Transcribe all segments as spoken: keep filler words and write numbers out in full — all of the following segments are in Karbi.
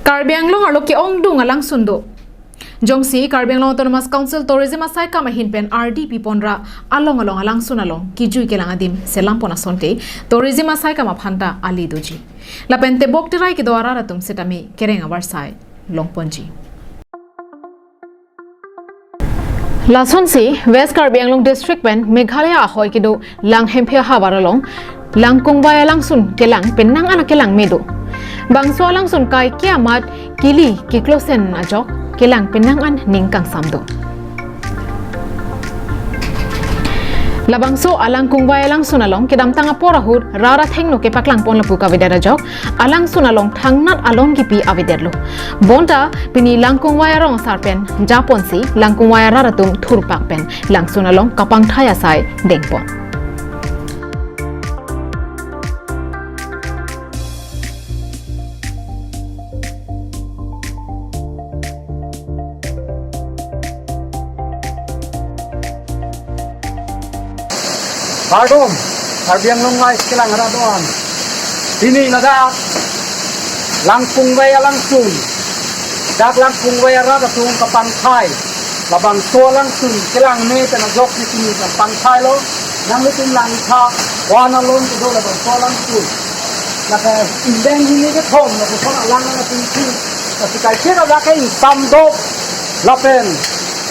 Karbi Anglong arlo ke-ongdung alangsun do. Jongsi Karbi Anglong Autonomous Council Tourism asaikam ahin pen ardi piponra along along alangsun along kejui kelang adim selam pon asonte tourism asaikam aphanta ali doji. Lapen tebok terai kedo arat atum setame kereng avarsai longponji. Lasonsi West Karbi Anglong District pen Meghalaya ahoi kedo Langhemphi ahavar along Langkungvai alangsun kelang penang an akelang me do. Bangso alangsun kaike amat kili keklosen ajok kelang penang an ning kangsam do. Labangso Langkungvai alangsun along kedamtang apor ahut rat athengno kepaklang pon lapu kavedet ajok alangsun along thangnat alon kipi avedetlo. Bonta pini Langkungvai arong asar pen japonsi Langkungvai arat atum thurpak pen langsun along kapangthai asai dengpon. Kardom, Karbi Anglong Live kelang arat doan. Pini ladak Langkungvai alangsun, dak Langkungvai arat atum kapangthai, labangso alangsun kelang me pen ajok si pini kapangthailo. Nanglitum lang-itha, wan alon kedo labangso alangsun. Lake indeng hini kethom, lake son alang atum si, lasi kaike ladak ke ingsam do, lapen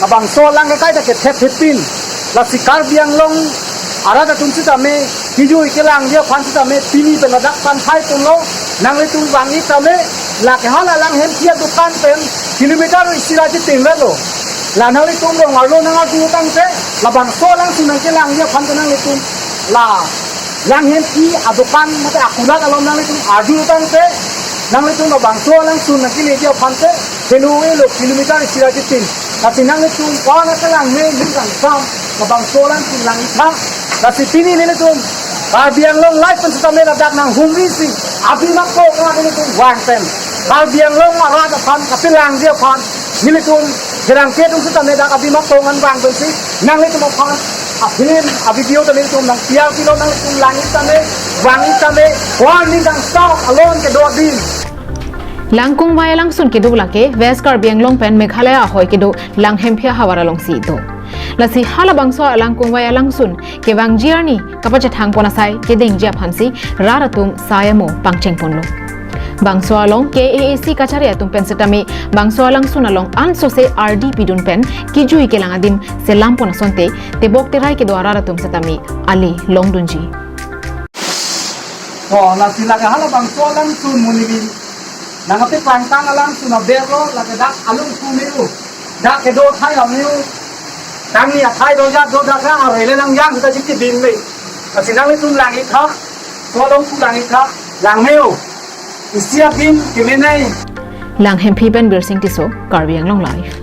labangso alang ke kaita kethet thepin. Lasi Karbi Anglong arat atum sitame kejui kelangji aphan sitame pini pen ladak pangthai ponlo. Nanglitum vang-ik tame, lake hala Langhemphi adokan pen kilometer isi ra chitim velo. La nanglitum rong arlo nang-arju tangte, labangso alangsun nangkelangji aphan ke nanglitum la Langhemphi adokan mate akulat along nanglitum arju tangte, nanglitum labangso alangsun nangkeleji aphan te, helo elo kilometer isi ra chitim. Lasi nanglitum ko-an akelang me ning kangsam, labangso alangsun lang-itha. Lasi pini nelitum Karbi Anglong Live pen sitame ladak nanghumri si, abima ko ka nelitum vang pen Karbi Anglong arat aphan kapelangji aphan nelitum pherangke atum sitame dak abima ko ngan vang pensi nanglitum aphan a-film, a-video ta nelitum nang-share pilo. Nanglitum lang-ik tame, vang-ik tame, ko-an ning kangsam alon kedo adim. Langkungvai alangsun kedo lake West Karbi Anglong pen Meghalaya ahoi kedo Langhemphi ahavar alongsi do. Lasi halabangso Langkungvai alangsun kevangji arni kapachethang pon asai kedengji aphansi rat atum sai amo pangcheng ponlo. Bangso along K A A C kachari atum pen sitame bangso alangsun along ansose ardi pidun pen kejui kelang adim selam pon asonte tebok terai kedo arat atum sitame ali longdunji. To, lasi lake halabangso alangsun monit nangkate pangtang alangsun aber lo, lake dak along ku me-o, dak kedo athai lam me-o, tangni athai do ja do dak ra are le nangjang sita chikidin me. Lasi nanglitum lang-itha, so along ku lang-itha, lang me-o. Isi adim kemenei. Langhemphi pen Birsing Tisso, Karbi Anglong Live.